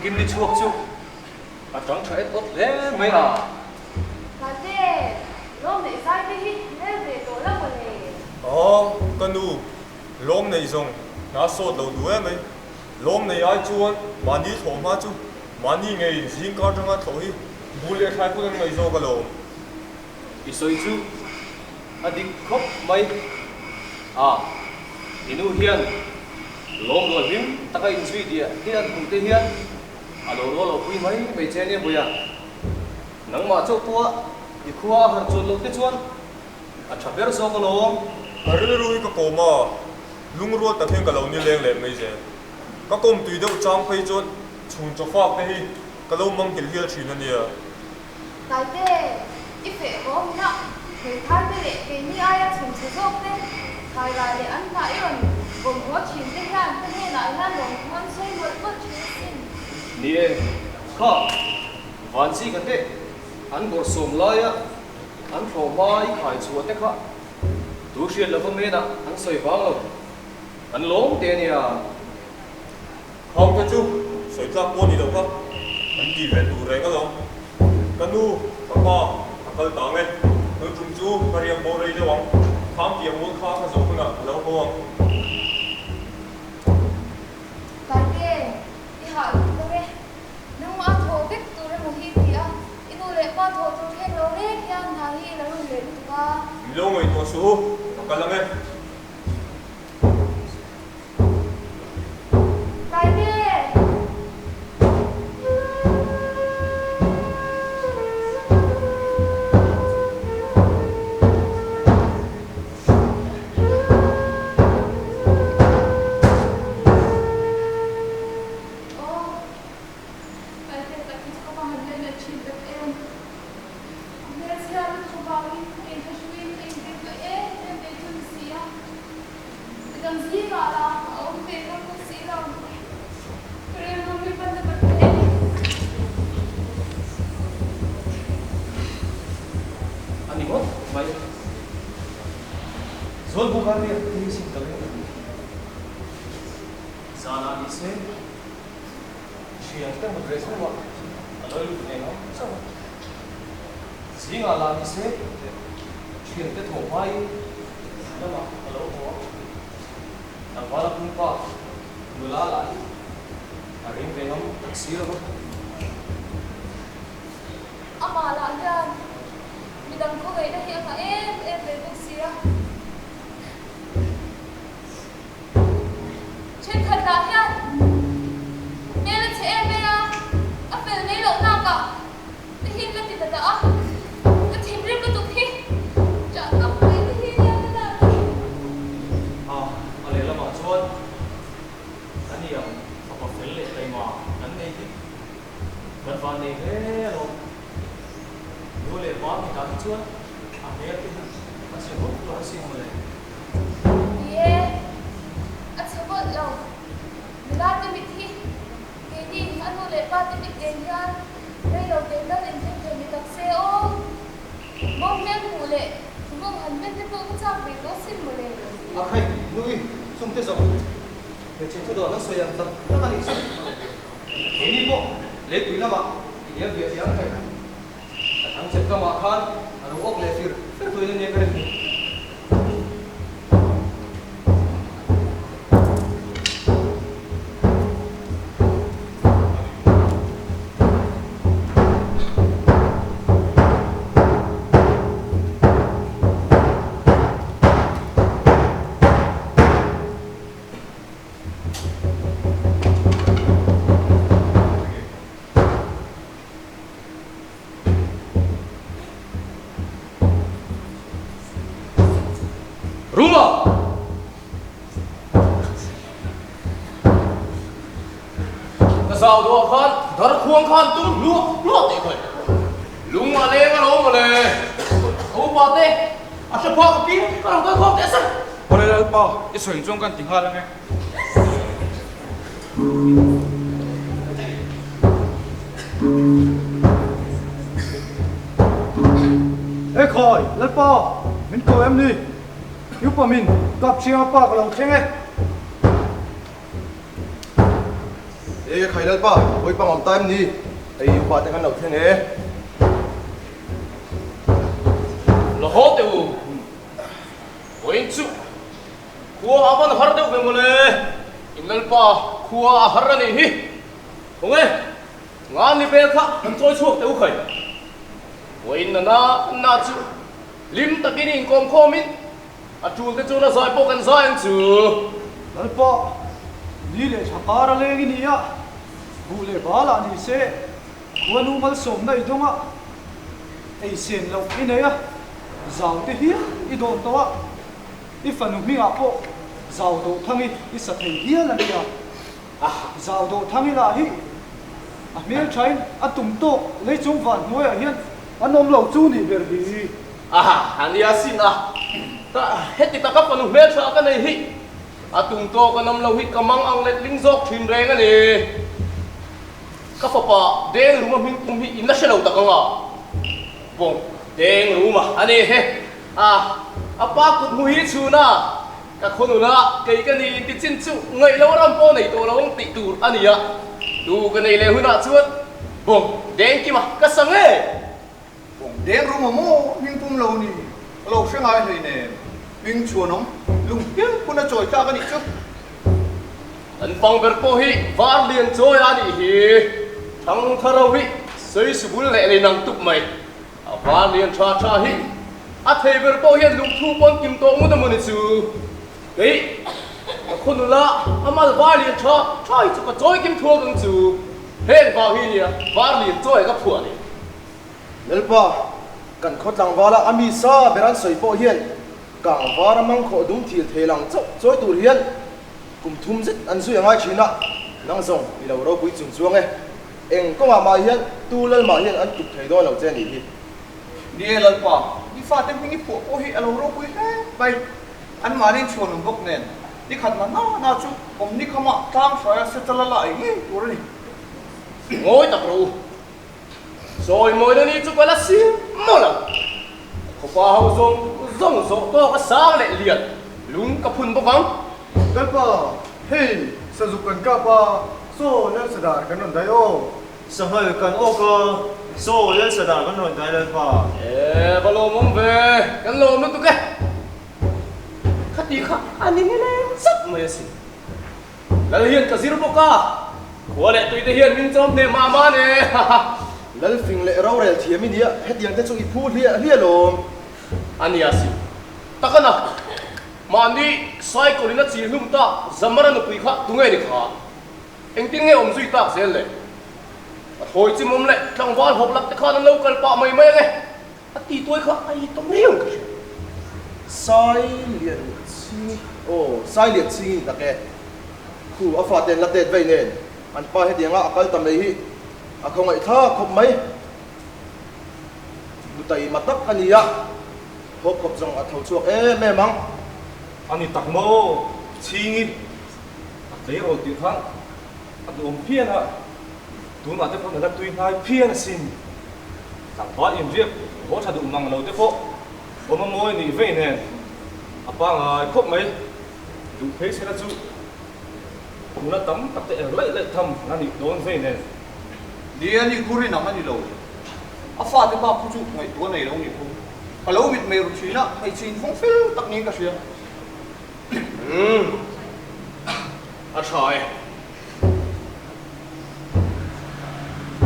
Tukin ni chhuak chu a tang tha et awt hle mai a. Tate, lawm neih zai te hi rel ve tawh la maw le? Aw, ka nu, lawm neih zawng hna sawt lo duh em ai. Lawm nei ai chuan mahni thlawh hma chu mahni ngeiin zing kar atanga thlawh hi bul leh thlai hun an ngaih zawk alawm. I sawi chu a dik khawp mai a, i nu hian lawm rual hlim taka inzui diah diah an hmuh te hian a lo rual lo pui mai mai che ania Buia. Nangmah chauh pawha i khua a harh chuan loh te chuan a tha ber zawk alawm. Ka rilru hi ka kawm a, Lungrual tak hian ka lo ni leng leh mai zel. Ka kawm tui deuh chang phei chuan chhun chaw fak te hi ka lo mang nghilh hial thin a nia. Taite, i feh haw hunah hmeithai te leh keini aia chhun chhe zawk te, thaira leh an hnah i rawn vawm haw thin te hian ka hnenah hian lawmthu an sawi mawlh mawlh thin asin. Ni e, kha Vanzika te an bawrhsawm laia an thlawh hma i khai chhuah te kha Tu hriat lova menah an sawi vang lo, an lawm te a nia. Khau te chu sawi tlak pawh ni lo kha an ti ve tur reng alawm. Ka nu, ka pa a kal ta ang e, tun tum chu ka riak bo rei deuh ang, kham tiang mual kha ka zawh hunah ka lo haw ang. Taite, i hah lutuk ang e. Nangmah a thawh vek tur emaw hi ti a, i nu leh pa thawh tur thleng lo reng hian hna hi i la run leh lutuk a. Min lo ngaihtuah suh u, ka kal ang e. Taite! Aw. Taite tak hi chu ka va han leh thin tak em. A hmelchhia lutuk avangin ka inthlahrungin ka inventuah em em mai chu ni si a. Midang zingah lah a awm ve ngam bawk si lo. Ka rilru hi pan na tak hle a ni. A ni ngawt mai. Zawlbuk a riak te hi sin ka leng ta ni. Zanah ni se. Thian te mut reh hnuah a lo lut ve ngam chauh a. Zingah lah ni se thian te thawh hmain lamah a lo haw a. Tlangvala pumpa nula lah hi a ring ve ngam tak si lo va. Amah lah hian midang khawngaihna hi a ngah em em ve bawk si a. Thenkhat lah hian hmel a chhe em em a, a fel mai loh nakah te hi ka ti ta dah a, ka thinrim lutuk hi chah tawp mai te hi nia ka dah ni. A, a lehlamah chuan a ni ang fapa fel leh taima kan nei hi kan van nei hle alawm. Nu leh pa mitah hi chuan a hmel te hi a chhe vawt lo asin mawle. Ni e, a chhe vawt lo. Nula te mit hi keini a nu leh pa te mit nen hian rei lo teh dal inthen thei ni tak se aw. Bawm hmel hmuh leh bawm han men te pawh ka chak ve tawh sin mawle. A khai, nui, chung te zawng hmeichhe thu dawn an sawi ang tak tak a nih chu. Keini pawh leipui lamah i liam ve tih ang khai. A thang chep kamah khan a lo awk leh fir fir tuin a nia ka rin ni. Ruma! Ka zau duah khan darkhuang khan tum hluah hluah teh khawi. Lung a leng alawm mawle. Ka upa te a hre phak a piang ka lo kal khawm teh se. Awle Lalpa, i sawi chuan kan ti nghal ange. He khawi, Lalpa, min ko em ni? Upa min kap chhianga pa ka lo thleng e. E khai Lalpa, hawi pang awm ta em ni? Hei upa te kan lo thleng e. La haw teh u. Vawiin chu khua a van har deuh ve mawle. In Lalpa khua a har a nih hi. Khawnge, nga ni vel kha kan chawi chhuak teh u khai. Vawiin na na na chu hlim takin inkawm khawmin A tul te chuan a zai pawh kan zai ang chu. Lalpa, ni leh thla kar a leng i ni a, buh leh bal ah ni se, khuanu malsawmna i dawng a, ei sen loh i nei a, zau te hial i dawn tawh a, i fanu hmingah pawh zau dawh thang i i sa thei hial a nia. Zau dawh thang i lah hi a hmelthain a tum tawk leichung van hnuaiah hian an awm lo chu nih ber hi. Aha, a nia sin a, ka heti taka fanu hmeltha ka nei hi a tum tawk an awm lo hi ka mang ang letling zawk thin reng a ni. Ka fapa Deng Ruma hming pum hi in la hre lo tak ang a, bawng Deng Ruma a ni he. A, a pa kut hmu hi chhun a, Ka khawnuna kei ka ni inti chin chu ngaih lo ram pawh nei tawh lo ang tih tur a ni a, tu ka nei leh hunah chuan bawng deng kima ka sa nge. Bawng deng rum a maw hming pum lo ni ka lo hre ngai hlei nen hming chhuanawm lung hial hun a chawi tlak a nih chu. Kan pang ber pawh hi var lian chawi a nih hi, thang thar ho hi sawi subul leh lei nang tup mai. A van lian tha tha hi a thei ber pawh hian lungthu pawn kim tawh ngut a mawni chu. Kei ka khaw nula a mal var lian tha tha hi chu ka chawi kim thuak ang chu. Heng vang hi nia var lian chawi ka phuah ni. Lalpa, kan khaw tlangvala a mi sa ber an sawi pawh hian kang var a mangkhawh dum thil thei lang chauh chawi tur hian kum thum zet an zui a ngai thin a, nang zawng i lo ropui chung chuang e. Eng kawngah mah hian tu lal mah hian an tuk thei dawn lo che nih hi. Ni e Lalpa, i fate hming i phuah pawh hi a lo ropui hle mai. An mahni chhuanawm bawk nen, ni khat na na na chu awm ni khamah tlang hruaia se chala la ei ngei tur a ni. Ngawi tak rawh u. Sawi mawina ni chu ka la siam mawlh ang. Ka khawpa ho zawng zawng zawh tawk a sang leh lian lung ka phun bawk ang. Lalpa, hei sazuk kan kap a, saw Lalsadar kan rawn dai aw. Sanghal kan awk a, saw Lalsadar kan rawn dai Lalpa. E, va lawmawm ve, kan lawm lutuk e. Khati kha a ni nileng zet mai asin. Lal hian ka zir bawk a, khua leh tuite hian min chawm hneh mah mah ne. Lal fing leh rorel thiam i nia, hetiang te chu i phu hliah hliah lawm. A nia si. Takana, mahni cycle in a chil hlum tak Zamara nupui kha tunge ni kha? Engtin nge awm zui tak zel le? A thawi chimawm leh tlangval hawp lak te khan an lo kal pah mai mai ange. A ti tuai kha a i tawm riau ka hria. Sai lian ching aw sai lian ching i ni tak e. Khu a fate an la tet vei nen an pa hetianga a kal ta mai hi a khawngaih thlak khawp mai. Nutaima tak a ni a, thawk khawp zawng a tho chhuak em em ang. A ni tak maw chhingi a tleirawl tih khan a duhawm phian a. Tunah te pawh nala tui hnai phian asin. Tlangval inriak haw tha duh mang lo te pawh awm a mawi nih vei nen a pangai khawp mai. Duh phei sela chu nula tam tak te er laih laih tham a nih dawn vei nen. Ni a ni khu rinam a ni lo. A fate bak khu chu ngaihtuah nei lo ni khu. Ka lo mit mei ru thin a, hmeichhe infawng fel tak niin ka hria. Umm a tha e.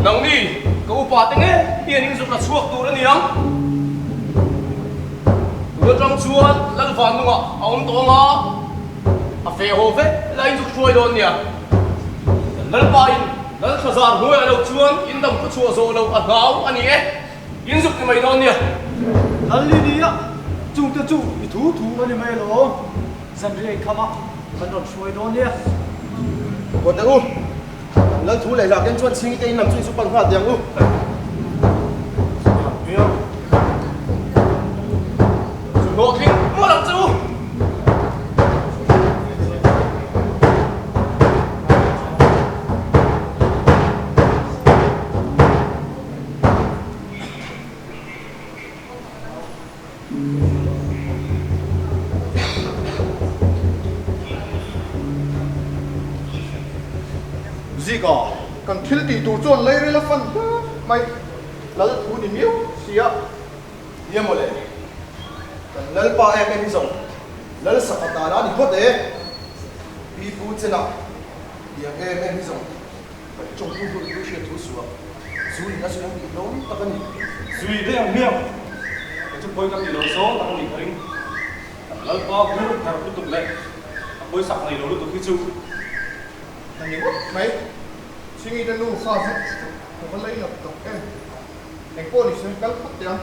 Nangni ka upa te nge hian in zuk la chhuak tur a ni ang. Tun atang chuan Lalvan nungah a awm tawh ang a, a feh haw vek la in zuk hruai dawn nia. Kan Lalpa in Lalthlazar hnuaiah lo chuan in dam khaw chhuah zawh lo a hlau a ni e, in zuk ti mai dawn nia. Lal i ni a, chungte chu i thu thu a ni mai alawm. Zanriai khamah kan rawn hruai dawn nia. Haw teh u, Lal thu leh hlak en chuan chhingi te in lam chu i chu pan nghal teh ang u. Chu hlawhtling mawlh ang che u. Zika, kan thil tih tur chuan lairil a fan hle mai. Lal thu ni miau si a. Nia mawle, kan Lalpa em em hi zawng Lal sapa tana a ni phawt e. Pi Pu Chenah tiang em em hi zawng kan tawngtu hlut lu hriat thu suah zu in a zui ang tih hlawm tak a ni. Zui daih ang hmiang, kei chu pawi ka ti lo zawng tak a nih ka ring. Kan Lalpa hur her lutuk leh a pawisak nei lo lutuk hi chu. A ni ngawt mai. Chingite nu fa zet chu ka va lei ngat tak em. Eng pawh ni se kal phawt teh ang.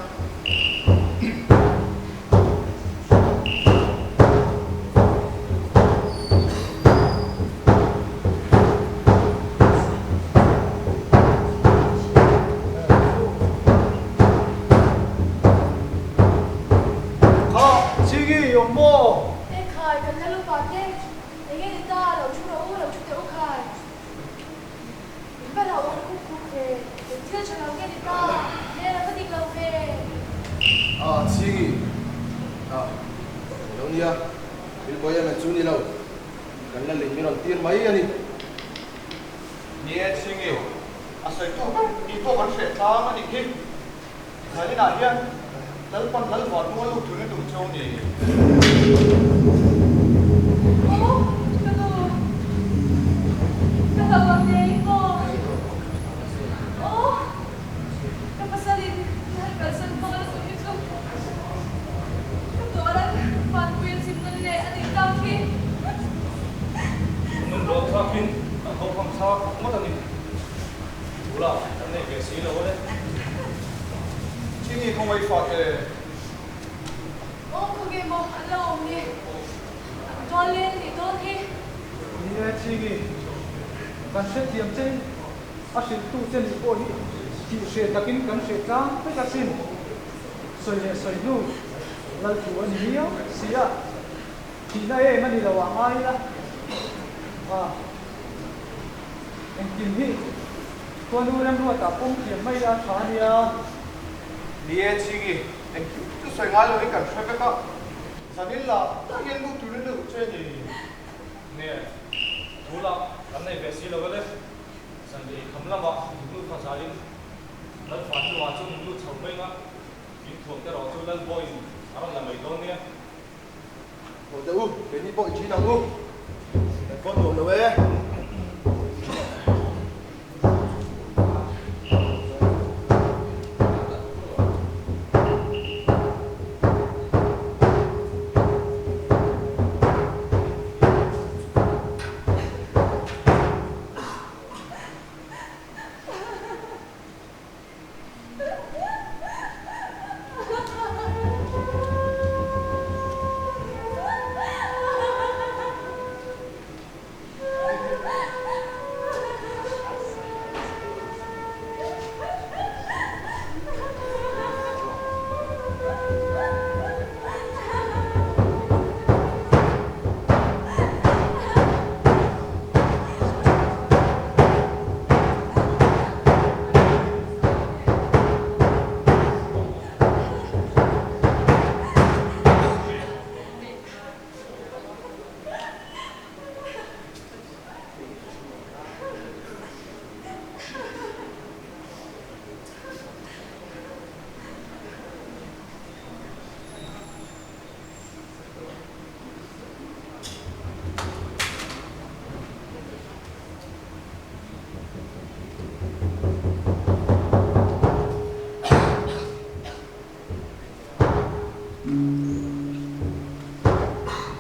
Kha, Chingi i awm maw? E khai, kan la lupa te, enge ni ta, lo thu rawh u, lo thu teh u khai. In va hlauh awm khup khup ve, eng thil tha lo nge ni ta, hmel a va dik lo ve. A, Chingi, a, ni lo nia, thil pawi em em chu ni lo, kan la lin min rawn tir mai a ni. Ni e, Chingi, a sawi tu ber tih pawh kan hreh tlang a nih hi. Zaninah hian Lalpan Lalvan hnung a lut tur in a duh cheu ni. Aw, ka nu, ka hlauh ang ngei maw? Aw, ka pasalin min han kalsan hmang a lutuk hi chu ka tuaran vanpui a chim nawn leh a nih tak hi. Nun rawh thlakin a tho phang thlak ngawt a ni. Tula kan nei ve si lo ale. Chini khawngaih fate. Aw khawnge maw an lo awm ni. An tual leng nih dawn hi. Ni e Chini, kan hrethiam che in a hrilhtu che nih pawh hi tih hreh takin kan hreh tlang vek asin. Sawi leh sawi hnu Lalthu a ni miau si a, thihna em a ni lo ah ngai ila. Ah. Engkim hi khuanu remruatah pawm thiam mai ila tha a nia. Ni e Chhingi, engkim chu sawi ngai loin kan hre vek a, zanin lah tak hian lut turin a duh che a ni. Ni e, thu lah kan nei ve si lo e le, zan leh eikham lamah nu kha zalin Lalfa hnuah chuan in lut chho mai ang a, in thuam te erawh chu Lalbawiin a rawn la mai dawn nia. Haw teh u, keini pawh i ṭhin ang u. Kan phone nuam lo e.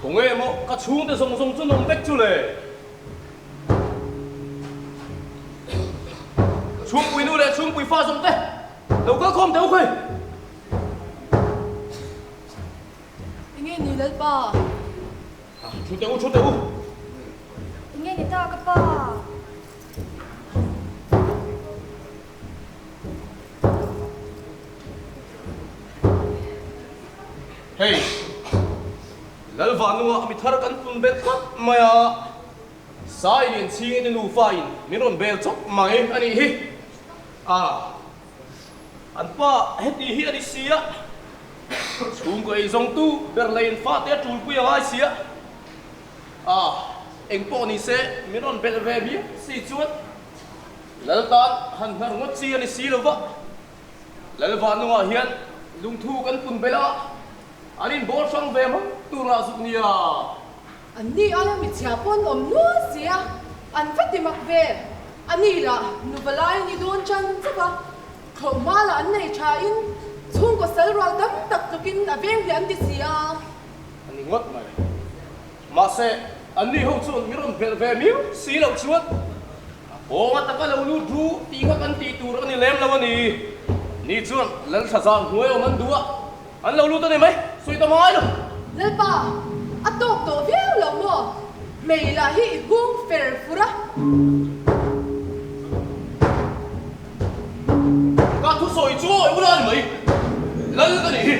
Khawnge maw ka chhungte zawng zawng chu an awm vek chu le? Chhungpui nu leh chhungpui fa zawng te lo kal khawm teh u khawi. Enge ni Lalpa? Thu teh u, thu teh u. Enge ni ta ka pa? Hei, Lalvanunga mi thar kan pun bet tlat mai a, Sai lian chhingin i nufa in min rawn bel chawp mai a nih hi. A, an pa heti hi a ni si a, chhungkaw ei zawngtu ber leiin fate a tulpui a ngai si a. A, eng pawh ni se min rawn belh ve miau si chuan. Lal tan han hnar ngawt chi a ni si lo va, Lal Vanlungah hian lungthu kan pun belh a, an inbawl hrang ve mai tur lah zuk nia. An ni aia michhia pawn awm nual si a, an va ti mak ve. A ni lah nuva lai a ni dawn chan chauh a, thlawh hma lah an nei tha in chhungkaw sal rual tam tak tlukin a veng hle an ti si a. A ni ngawt mai. Mahse, anni ho chuan min rawn belh ve miau si loh chuan a pawng ataka lo lut ru tih kha kan tih tur a ni lem lo a ni. Ni chuan Lalthla zan hnuai awm an duh a, an lo lut a ni mai, sawi ta ngai lo. Lalpa, a tawk tawh viau lo maw? Hmei lah hi i hung fer fur a. Ka thusawi chu awi ula a ni mai, Lal ka nih hi.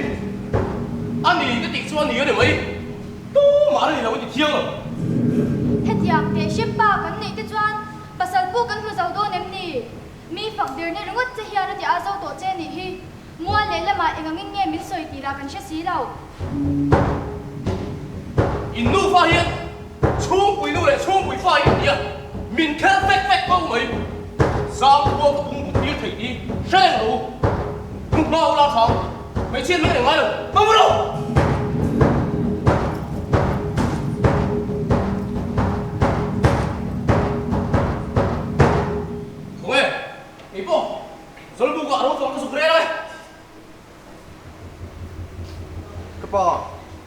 A ni ka tih chu a ni a ni mai, tumah a ni lo a ti thiang lo. Hetiang teh hrep pa kan neih te chuan pasal pawh kan hmu zo dawn em ni? Mi fak der ni ringawt che hian a ti a zo tawh che nih hi. Mual leh lamah eng angin nge min sawi tih lah kan hre si lo. In nufa hian chhungpui nu leh chhungpui fa in nia min kher fek fek ko mai. Zangkhua ka pung but tir thei tih hre reng lo. Nu hma ula thang hmeichhiat mai reng ngai lo. Hmang rawh! Khawnge, keipawh Zawlbukah ro fang ka zuk rel e. Ka pa,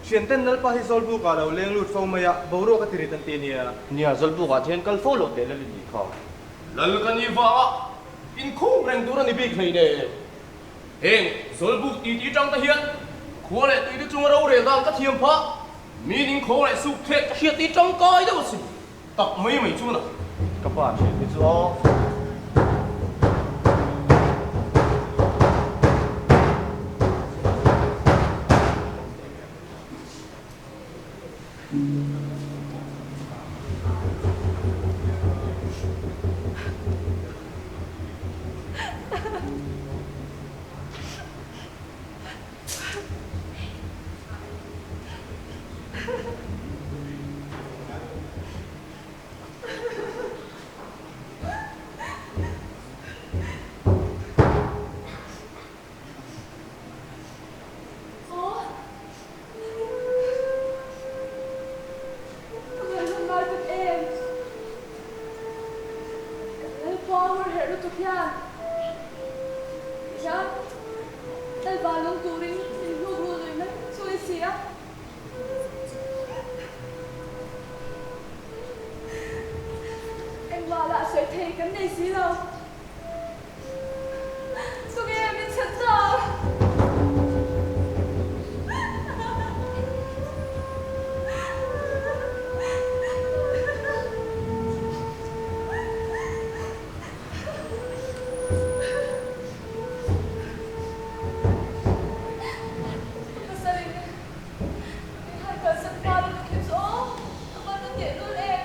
thianten Lalpa hi Zawlbukah lo leng lut fo mai a, boruak a ti rit an ti nia. Nia, Zawlbukah thian kal fo loh teh lal in nih kha. Lal ka ni vanga inkhung reng tur a ni bik hlei nen. Heng Zawlbuk titi tang te hian khua leh tui te chunga rorel dan ka thiam phah, mi ning khawng leh suk thlek ka hriat ti tangkai deuh a si. Tak mai mai chuan a. Ka pa thian hi chu aw. Lalpa lung turin min hnuk ru lui mai chu i si a. Engmah lah sawi thei kan nei si lo. Tunge min chhan ta? Pasal in min han kalsan hma lutuk hi chu aw ka van na teh lul em.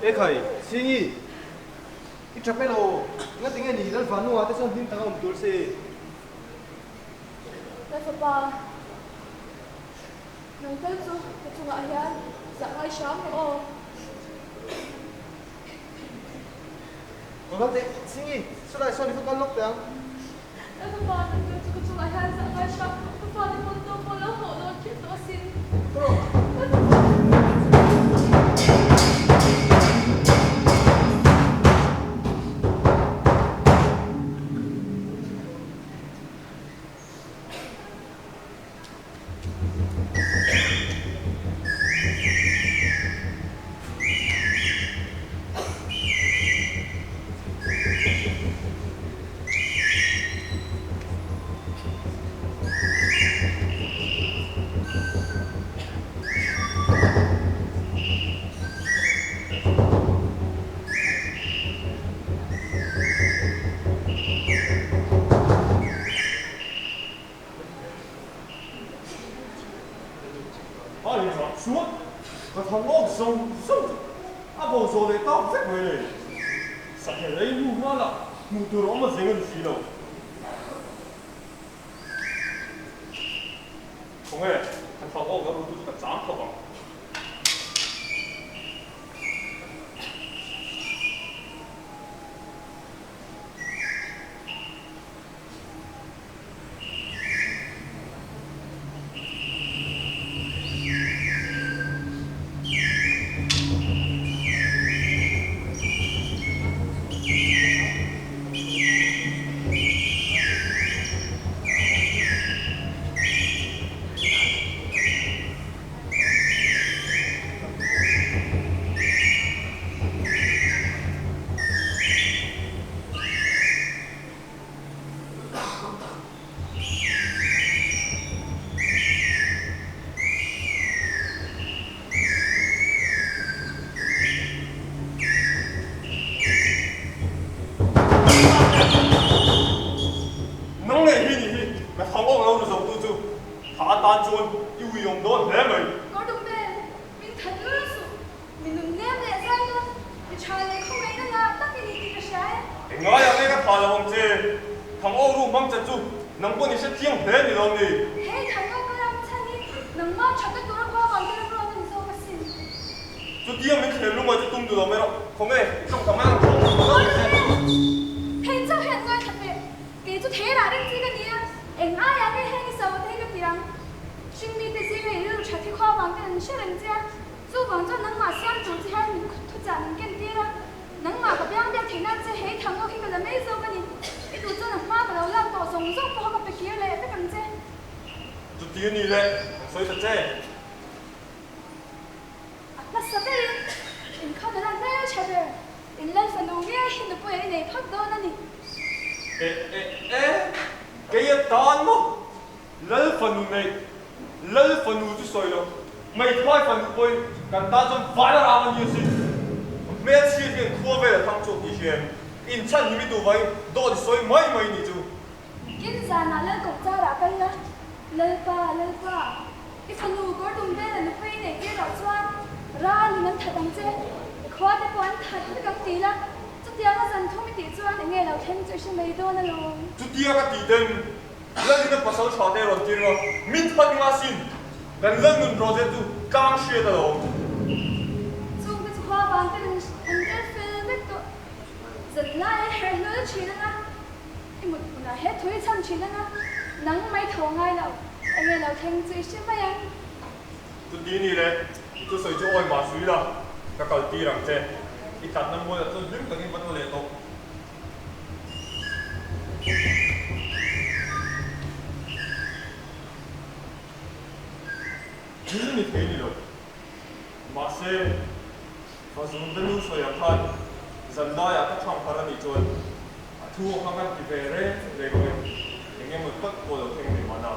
Ekhai, Singi, i tha hmel aw, engati nge ni Lalvanua te chuan hlim taka awm tur se? Lalfapa, nang tal chu ka chungah hian zah ngai hram rawh aw. Ka kal teh, Singi, chulai sawn i va kal lawk teh ang. Lalfapa, nang tal chu ka chungah hian zah ngai hram rawh, ka fate pawn tawk pawh lo hlawh dawn kher tawh asin. Lalfapa. A inzah chuan ka thang awk zawng zawng chu a bo zawh leh tak vek mai le. Sahel ei hnu hma lah hmuh tur a awm a zeng a ni si lo. Khawnge, ka thang awk lo tu chu ka chang khawp ang. Nang leh hi ni hi ka thang awk lo ru zo tu chu tha atan chuan i uiawm dawn hle mai. Kawr vel min that lul suh. Mi nun nem leh zai dawn, mi tha leh khawngaihna ngah tak i ni tih ka hria e. Engaiah nge ka tha lo ang che? Thangawk ru hmang che chu nang pawh ni hre chiang hle ni lo ni. Hei thangawk ka ram chhan hi nangmah thatna tura khua vang te ram ruat a ni zawk asin. Chutia min thlem lungawi chu tum duh lo mai rawh, khawnge i tawng ta mai ang tawng ang lo che. Hei chauh hian ngaithla teh, kei chu thei rah reng chi ka nia, eng aiah nge heng i sawi te hi ka ti ang. Hringmite zinga i rilru that hi khua vang ten an hre reng che a. Chuvang chuan nangmah siam tur che hian min thuchah min ken tir a, nangmah ka biang biak theih nan che hei thang awk hi ka la mai zawk a ni. I duh chuan a hma ka lo lak tawh zawng zawng pawha ka pe kir leh vek ang che. Chuti a ni le, kan sawi ta che. A hmasa berin inkhawm a la hmel tha ber, in lal fanu ngei hi nupuia i nei phawt dawn a ni. E e e, kei a tan maw? Lal fanu neih, Lal fanu chu sawi lo, hmeithai fanu pawhin kan tan chuan van a ram a ni asin. Hmelchhiat hian khua vel a thang chhuak tih hria em? Inchhan hi mi tu vain dawt i sawi mai mai ni chu. Kin zanah Lal kawpchar ah kal la, Lalpa, Lalpa, i fanu kawr dum vela nupui i neih tir loh chuan ralin an that ang che, i khua te pawh an that vek ang ti la, chutianga zan thum i tih chuan enge lo thleng chu i hre mai dawn alawm. Chutia ka tih ten Lalin a pasal tha te rawn tir a, min that nga sin, kan lal nun rawh zet chu tlang hriat a lo awm. Chung te chu khua vang ten an tel fel vek tawh. Zan lai a herh hlul thin anga, i mut hmunah he thu i chhan thin anga, nang mai tho ngai lo, enge lo thleng chu i hre mai ang. Chuti ni le, i thusawi chu awi mah sui la, ka kal tir ang che, i tlatna mualah chuan hlim takin va tla leh tawh. Thil ni thei ni lo. Mahse, Fazungte nu sawiah khan zan laiah ka thang thar a nih chuan a thu a kha kan ti ve reng reng ang em? Eng emaw tak pawh lo thleng ve mahna.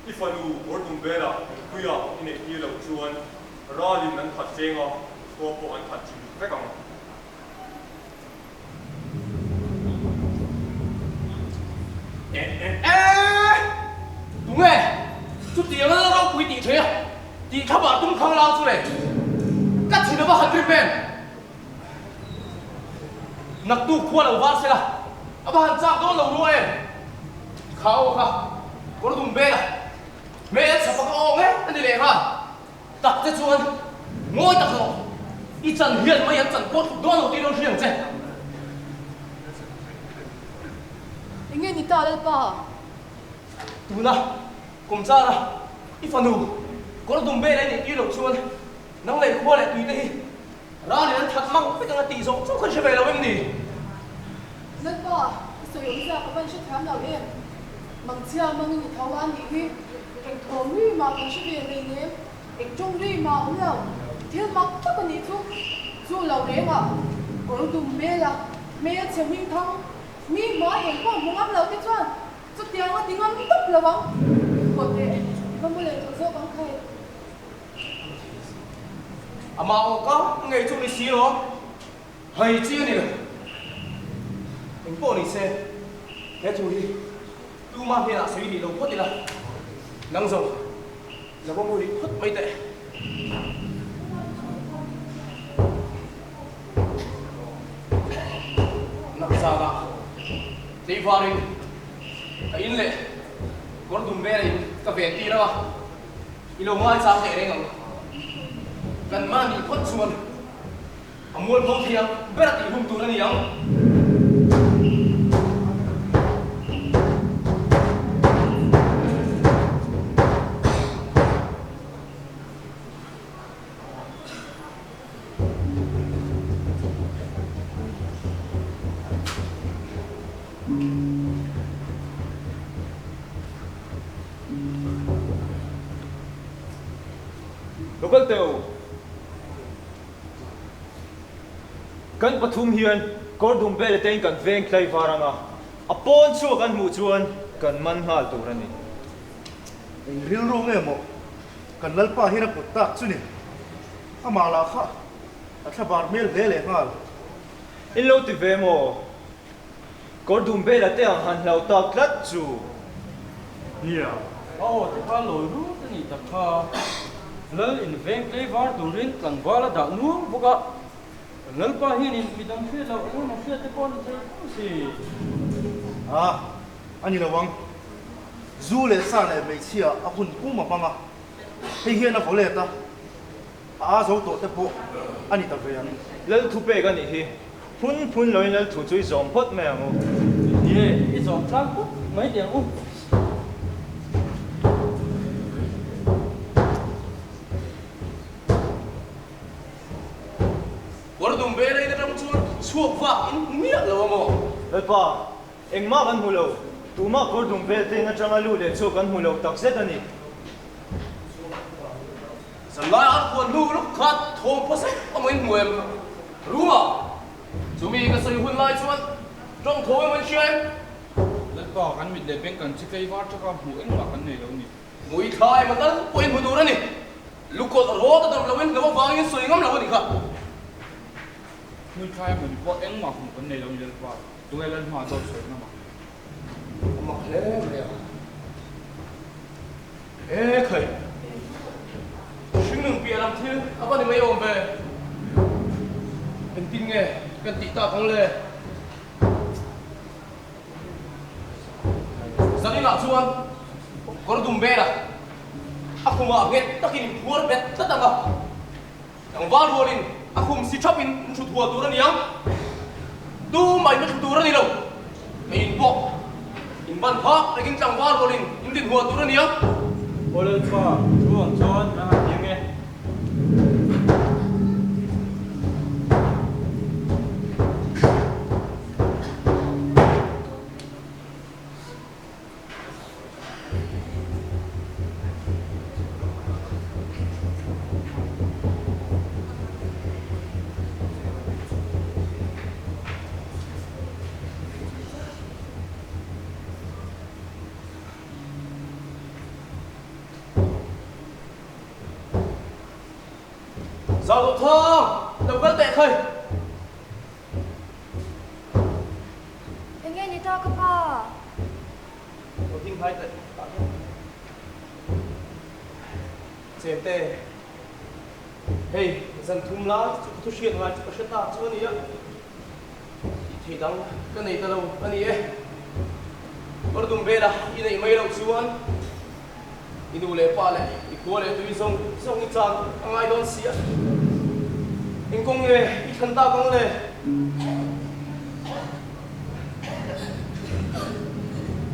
I fanu Kawrdumbela nunpuia i neih tir loh chuan ralin an that cheng a, khua pawh an that chimit vek ang. Eh eh eh! Tunge chutianga lal ropui tih theih a tih thlapah tum khang lang chu le? Ka thin a va han rim em? Naktuk khua lo var sela, a va han chak dawn lo rua em? Kha aw kha, kawr dum bel a, hmel chhapa ka aw ngei a ni leh nghal. Tak te chuan ngawi tak rawh, i chan hian mai an chan pawh tluk dawn lo tih rawn hria ang che. Enge ni ta Lalpa? Tuna Kawmchara i fanu kawr dum bel a i neih tir loh chuan nang leh khua leh tui te hi Ralin an that mang vek anga tih zawng chu ka hre ve lo em ni? Lalpa, i sawi awm zia ka van hre thiam lo em? Mangchhia mangin i tho a nih hi, eng thawm ri mah kan hre ve hlei nem, eng tawng ri mah awm lo, thil mak tak a nih chu. Chu lo rengah kawr dum hmel a, hmel chhe hming thang, mi hma eng pawh hmu ngam lo te chuan chutiang a ti ngam tawp lo ang. Haw teh, i va mu leh tawh zawk ang khai. Amah aw ka ngei chu ni si lo, hai chi a ni lo. Eng pawh ni se, he thu hi tuma hnenah sawi rih lo phawt ila, nang zawng la va mu rih phawt mai teh. Nakzanah tleivarin ka in leh kawr dum velin ka ven tir a. I lo ngaichang teh reng ang. Kan mahni phawt chuan a mualpho thei ang ber a tih hum tur a ni ang. Lo kal teh u. Kan pathum hian kawr dum vel atein kan veng tlai var ang a, a pawn chhuak an hmuh chuan kan man nghal tur a ni. Eng rilru nge maw kan Lalpa hian a put tak chu ni? Amah lah kha a thlabar hmel hle leh nghal. In lo ti ve maw? Kawr dum bela te ang han hlau tak tlat chu. Nia, a aw te kha lawi rut a nih tak kha. Lal in veng tlei var turin tlangval a dah nuam bawk a. Lalpa hianin midang hriat loh engemaw hriat te pawh a ni thei fo si. A, a ni lo ang. Zu leh sa leh hmeichhia a hun pum a hmang a, hei hian a vaw let a. A a zo tawh te pawh a ni ta ve ang. Lal thu pek a nih hi. Phun phun loin lal thu chu i zawm phawt mai ang u. Nie, i zawm tlang phawt mai teh ang u. Kawr dum ve rei atang chuan chhuak vak in hmu miah lo a maw? Lalpa, engmah kan hmu lo. Tumah kawr dum vel te in atanga lu leh chhuak kan hmu lo takzet a ni. Zanlai an khuan hnu luk kha thawm phaw sep a maw in hmu em? Ruma, chumi ka sawi hun lai chuan tawng tho emaw in hria em? Lalpa, kan mit leh beng kan chi tlei var thaka hmuh engmah kan nei lo ni. Mui thla emaw tal pawh in hmu tur a ni. Lukawlh rawt a dam lo in hlo avangin sawi ngam lo a ni kha. Hmui thla emaw ni pawh engmah hmuh kan nei lo ni Lalpa, tunge Lalhma dawt sawi ngam ang? A mak hle mai a. E khai! Hringnun piah lam thil a va ni mai awm ve. Engtin nge kan tih tak ang le? Zaninah chuan kawr dum velah a khumah nghet takin in phuar bet tlat ang a. Tlangval rualin a khum si thapin in thut hual tur a ni ang. Tumah in va thlu tur a ni lo. Ka in pawh in ban phak takin tlangval rualin in din hual tur a ni ang. Aw Lalpa, thu ang chuan a han ti ange. Zauthawng, lo kal teh khai. Enge ni ta ka pa? Lo ding hnai teh tah hian. Chente, hei zan thum lai chu ka thu hriat ngai chu ka hre ta chu a nia. Tih thei dang ka nei ta lo a ni e. Kawrdum vela i neih mai loh chuan i nu leh pa leh i khua leh tui zawng zawng i chan a ngai dawn si a. Eng kawng nge i thlan tak ang le?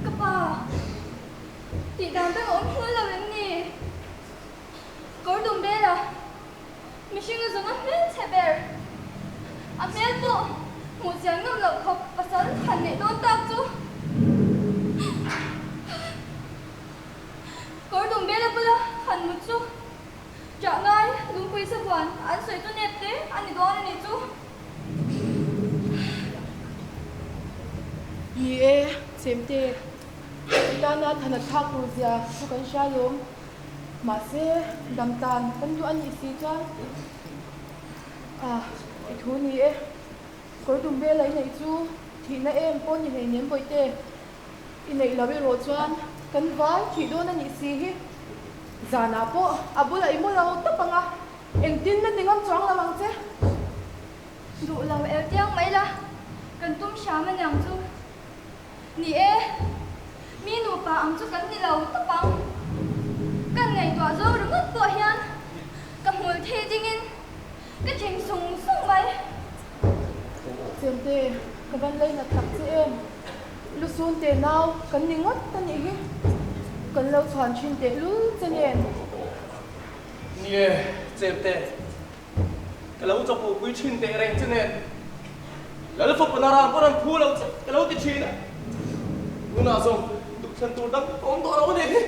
Ka pa, tih dan dang a awm hmul lo em ni? Kawrdum vela Mihring a zawng a hmelchhe ber. A hmel pawh hmuh chian ngam loh khawp pasal han neih dawn tak chu. Kawr dum bela bula han mut chu ṭah ngai lungpui sahuan an sawi chu nep te a ni dawn a nih chu. Ni e, Chemte, i tana than a thlak tur zia chu kan hria lawm. Mahse, dam tan kan duh a nih si chuan ah i thu ni e. Kawr dum vel a i neih chu thihna em pawh ni hleinem Bawihte. I neih lo erawh chuan kan vai thih dawn a nih si hi. Zanah pawh a bulah i mu lo tawp ang a, engtin na ti ngam chuang lo ang che. Duh lo el tiang mai la, kan tum hram a niang chu. Ni e, mi nupa ang chu kan ni lo tawp ang. Kan ngaihtuah zo ringawt pawh hian ka hmul thei dingin ka cheng sung sung mai. Chemte, ka van lei nat tak che em? Lusun teh nau kan ni ngawt a nih hi. Kan lo chhuan thin teh lul che nen. Ni e, Chemte, Ka lo chawpawh pui thin teh reng che nen Lal fapa na ram pawn an phu lo che ka lo ti thin a, tunah zawng duhthlan tur dang ka awm tawh lo a ni hi.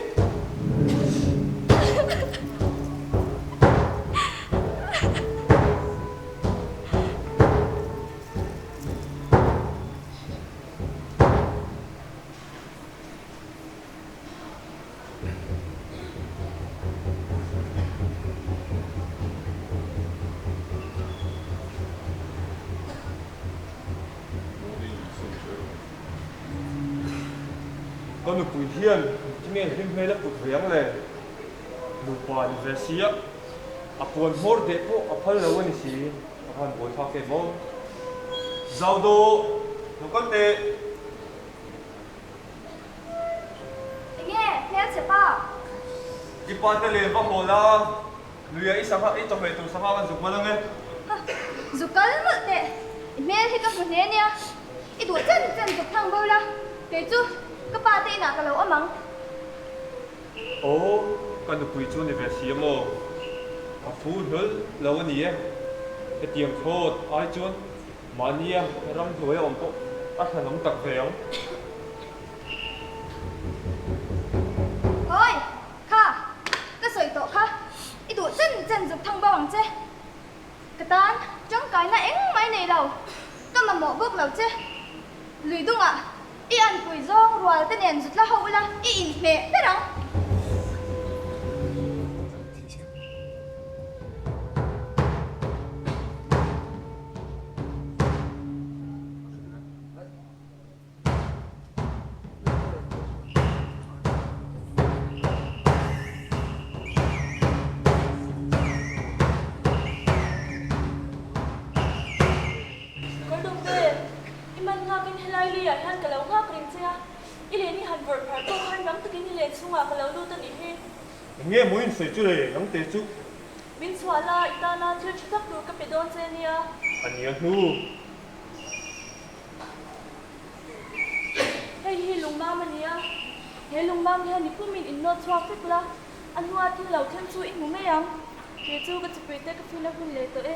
Ka nupui hian tinge hlim hmel a put ve ang le? Nupa ni ve sia, a puan hmawr deh pawh a phal lo a ni si, a han buai thlak em aw. Zau dawh, lo kal teh. Enge hmelchhe pa? I pa te len va haw la, luia i sangha i chawhmeh tur sangha kan zuk man ange. Ha, zuk kal mawlh teh, i hmel hi ka hmu hle nia, i duh chen chen zuk thang bo la, kei chu ka pa te inah ka lo awm ang. Aw, ka nupui chu ni ve si a maw? Ka phu hlawl lo a ni e, hetiang thlawt ai chuan Mahnia ramhnuai a awm pawh a thlanawm tak ve ang. Hawi! Kha! Ka sawi tawh kha. I duh chen chen zuk thang bo ang che. Ka tan tangkaina engmah i nei lo. Ka mamawh bawk lo che. Lui dungah i anpui zawng rual te nen zut la ho ula i inhmeh ber ang. Kawrdumte, i man nghakin helai leiah hian ka lo nghak reng che a, i len i han vawrh phar pawh khan rang takin i len chhungah ka lo lut a nih hi. Eng nge maw in sawi chu le, nangte chu. Min chhuah la, i tana thil tha tak tur ka pe dawn che nia. A nia hnu. Hei hi lungmam a nia. He lungmam hian i pumin in nawt chhuak vek la, a hnua thil lo thleng chu i hmu mai ang. Kei chu ka chipui te ka fil a hun leh tawh e.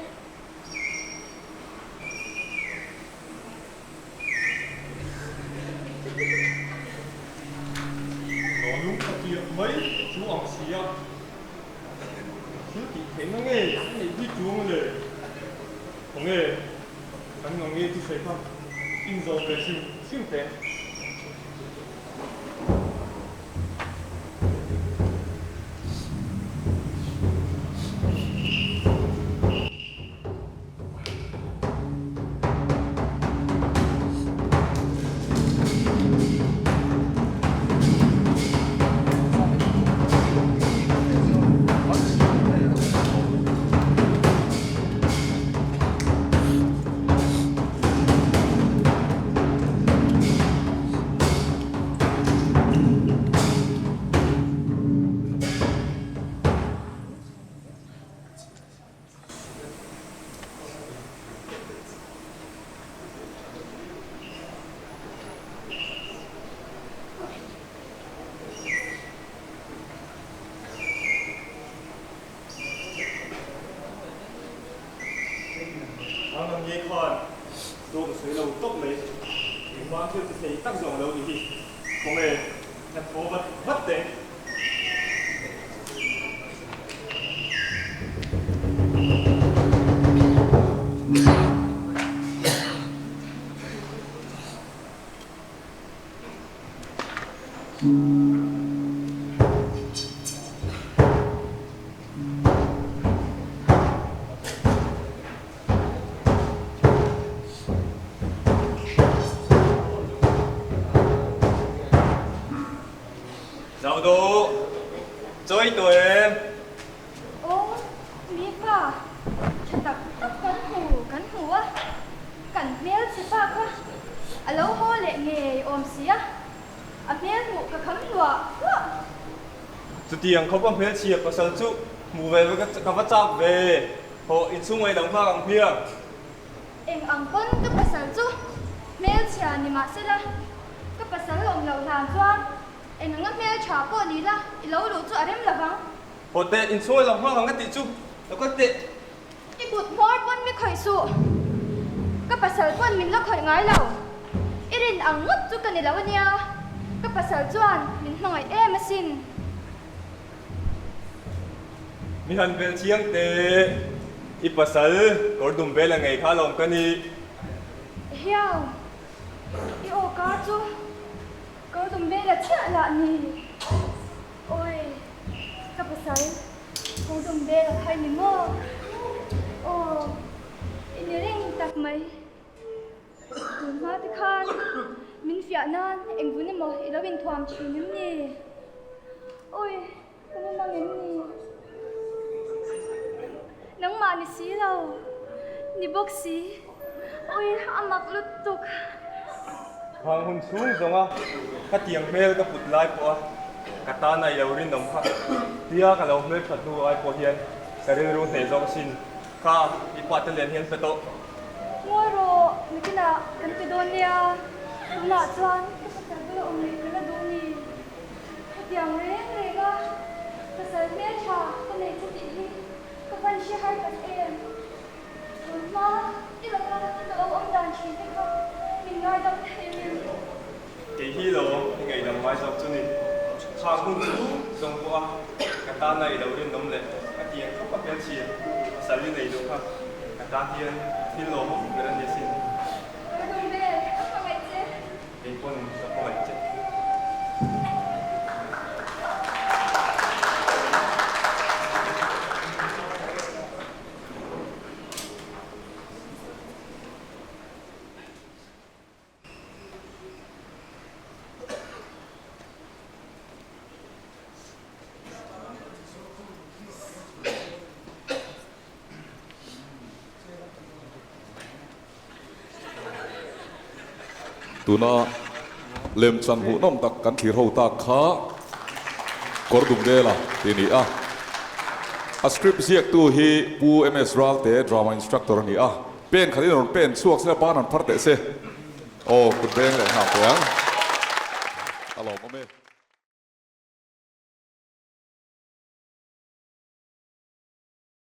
Lawlung ka piah mai chu ang si a. Thil tih theihna nge a neih hi chuang le? Khawnge kan nga nge chu sawi kha inzawm ve hrim hrim teh. Lalnei khan dawt a sawi lo tawp mai. Engvang thil ti thei tak zawng lo ni hi. Khawnge kan thaw vat vat teh. Zau duh, chawi tawh em? Aw, mi fa tha tak tak kan hmu kan hmu a, kan hmel chhe pa kha a lo haw leh ngei awm si a, a hmel hmuh ka kham hluah hluah. Chutiang khawpa hmelchhia pasal chu hmu ve ka va chak ve, haw inchhung ngaih lo nghak ang hmiang. Eng ang pawn ka pasal chu hmelchhia ni mah sela, ka pasal awm loh hlan chuan eng anga hmeltha pawh ni la i lo luh chu a rem lo vang. Haw teh, inchhung ngaih lo nghak ang ka tih chu lo kal teh. I kut hmawr pawn mi khawih suh, ka pasal pawn min la khawih ngai lo. I rin ang ngawt chu ka ni lo ania, ka pasal chuan min hmangaih em asin. Mi han bel chiang teh, i pasal kawr dum vel a ngei kha alawm ka ni. Ehiau, i aw kar chu kawr dum vel a chiah lah ni. Awi, ka pasal kawr dum vel a khai ni maw? Aw, i ni reng tak mai. Tun hma te khan min fiah nan eng vun emaw i lo inthuam thin em ni? Awi, ka mu mang em ni? Nangmah ni si lo, ni bawk si. Awi, a mak lutuk. Khang hun chhung zawnga ka tiang hmel ka put lai pawh a ka tan a i lo rinawm kha tia ka lo hmel that hnu ai pawh hian ka rilru hneh zawk asin. Kha, i pa te len hian pe tawh. Ngawi rawh, nakinah kan ti dawn nia. Tunah chuan ka pasal bula awm leh ka la duh ni. Hetiang reng reng a, pasal hmeltha ka nei che tih hi ka van hre har tak em. Tun hma i laka ka lo awm dan thin te kha min ngaidam thei em? Kei hi lo i ngaihdam ngai zawk chu ni. Khang hun chu zawng pawh a, ka tana i lo rinawm leh ka tiang khawp a hmelchhia pasal i nei duh kha ka tan hian thil lawmawm ber a ni asin. Ka dum ve, ka hmangaih che. Kei pawn ka hmangaih che. Tuna lemchan hmuhnawm tak kan thlir ho tak kha Kawrdumdela tih a ni a. A script ziaktu hi Pu MS Ralte, drama instructor a ni a. Pen khat in rawn pen chhuak se ban an phar teh se. Aw kut beng leh nghak teh ang. A lawmawm e.